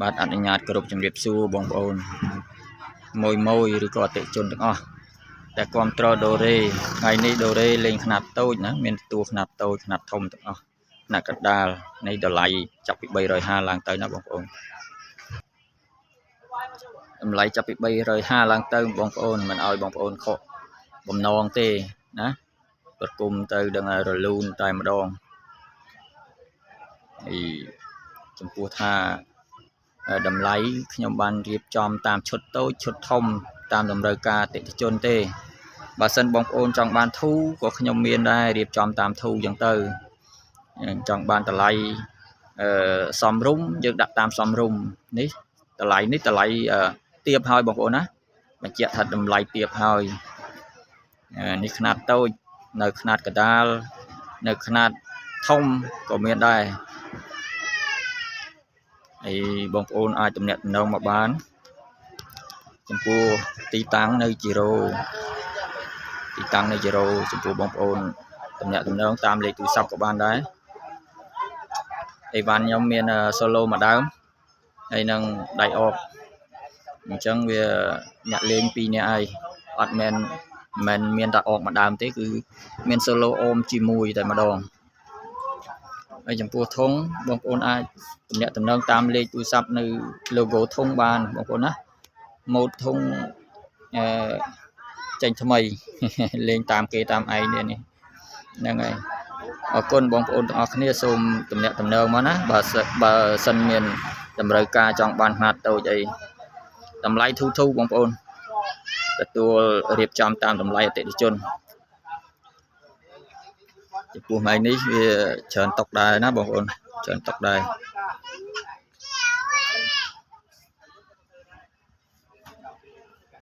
បាទអនុញ្ញាតគោរពជំរាបសួរបងប្អូនមួយមួយឬក៏អតិថិជនទាំងអស់ដែលគ្រប់គ្រងដូរ៉េថ្ងៃនេះដូរ៉េលេងខ្នាតតូចណាមានតួខ្នាតតូចខ្នាតធំទាំងអស់ខ្នាតកណ្ដាលនៃតម្លៃចាប់ពី350ឡើងទៅណាបងប្អូនតម្លៃចាប់ពី350ឡើងទៅបងប្អូនមិនឲ្យបងប្អូនខកបំណងទេណាប្រគុំទៅដឹងរលូនតែម្ដងហើយចំពោះថាតម្លៃខ្ញុំបានរៀបចំតាមឈុតតូចឈុតធំតាមតម្រូវការអតិថិជនទេបើសិនបងប្អូនចង់បានធូរក៏ខ្ញុំមានដែររៀបចំតាមធូរចឹងទៅចង់បានតម្លៃអឺសំរុំយើងដាក់តាមសំរុំនេះតម្លៃនេះតម្លៃទៀបហើយបងប្អូនណាបញ្ជាក់ថាតម្លៃទៀបហើយនេះខ្នាតតូចនៅខ្នាតកដាលនៅខ្នាតធំក៏មានដែរហើយបងប្អូនអាចទំនាក់ទំនងមកបានចំពោះទីតាំងនៅជីរ៉ូទីតាំងនៅជីរ៉ូចំពោះបងប្អូនទំនាក់ទំនងតាមលេខទូរស័ព្ទក៏បានដែរអីវ៉ាន់ខ្ញុំមាន solo មួយដើមហើយនឹងដៃអកអញ្ចឹងវាអ្នកលេង2នាក់ហើយអត់មែនមិនមានតែអកមួយដើមទេគឺមាន solo អមជាមួយតែម្ដងហើយចំពោះធុងបងប្អូនអាចទំនាក់ទំនងតាមលេខទូរស័ព្ទនៅ logo ធុងបានបងប្អូនណាម៉ូតធុងអឺចេញថ្មីលេងតាមគេតាមឯងនេះហ្នឹងហើយអរគុណបងប្អូនទាំងអស់គ្នាសូមទំនាក់ទំនងមកណាបើបើសិនមានតម្រូវការចង់បានខ្នាតតូចអីតម្លៃធូរធូរបងប្អូនទទួលរៀបចំតាមតម្លៃអតិថិជនចំពោះថ្ងៃនេះវាច្រើនតុកដែរណាបងប្អូនច្រើនតុកដែរ។